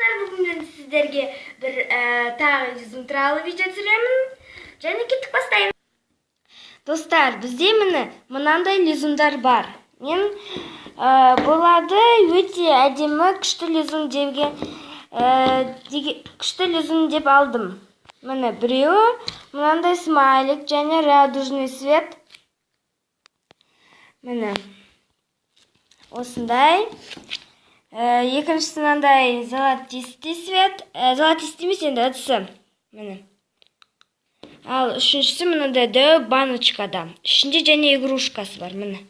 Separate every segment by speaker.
Speaker 1: Достар, бүгін мен сіздерге бір тағы лизун туралы видео түсіремін. Және кеттік, бастаймын. Достар, бізде міне мынандай лизундар бар. Мен бұларды өте әдемі, күшті лизун деген, күшті лизун деп алдым. Міне біреуі мынандай смайлик және радужный цвет. Міне осындай. Екіншісі мынандай золотистый цвет. Золотистый емес енді, ыдысы. Міне. Ал үшіншісі мынандай дәу баночкада. Ішінде және игрушкасы бар. Міне.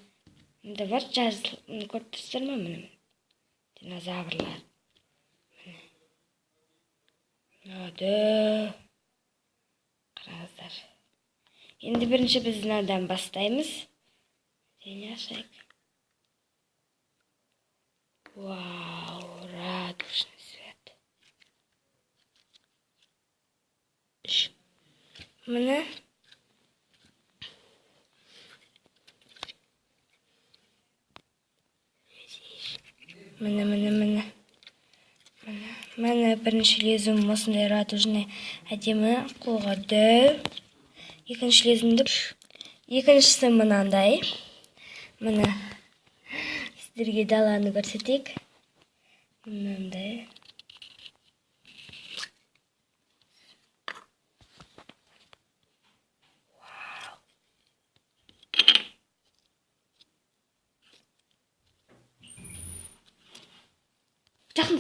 Speaker 1: Мында бар, жазылып, көріп тұрсыздар ма? Міне. Динозаврлар. Міне. Мынау дәу. Қараңыздар. Енді бірінші біз мынадан бастаймыз. Және ашайық. Вау, радужный цвет. Міне. Міне, міне, міне. Міне, міне, бірінші лизун осындай радужный, әдемі, қолға дәу. Екінші лизунді, екіншісі мынандай. Міне. Сіздерге даланы көрсетейік. Мынандай. Вау. Жақын.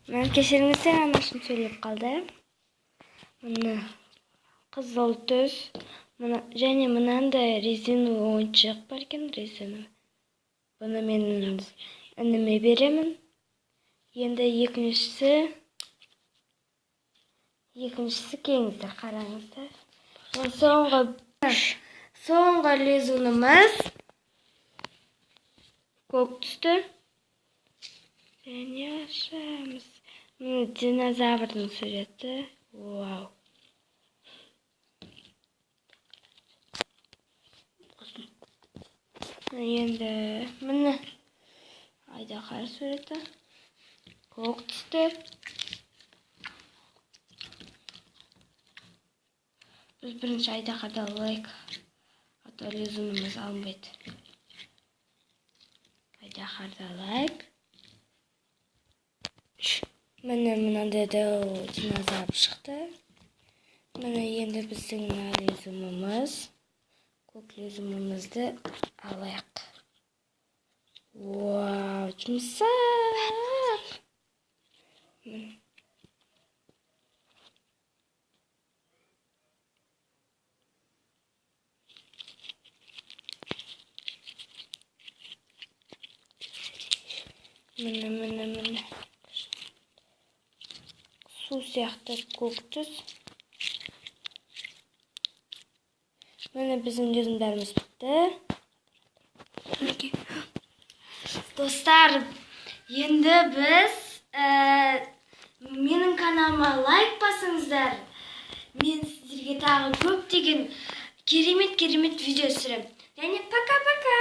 Speaker 1: Мен, кешіріңіздер, анашым сөйлеп қалды. Міне қызыл түс. Мына, және мынандай резиновый ойыншық бар екен, резиновый. Бұны мен ініме беремін. Енді екіншісі, келіңіздер, қараңыздар. Енді соңғы лизунымыз көк түсті. Және ашамыз. Міне динозаврдың суреті. Вау. Енді міне айдаһар суреті. Көк түсті. Біз бірінші айдаһарды алайық. А то лизунымыз алынбайды. Айдаһарды алайық. Міне мынандай дәу динозавр шықты. Міне енді біздің мына лизунымыз. Көк лизунымызды алайық. Вау, жұмсақ. Міне. Міне, міне, міне. Су сияқты көк түс. Міне біздің лизундарымыз бітті. Достар, енді біз менің каналыма лайк басыңыздар. Мен сіздерге тағы көптеген керемет-керемет видео түсіремін. Және пока-пока!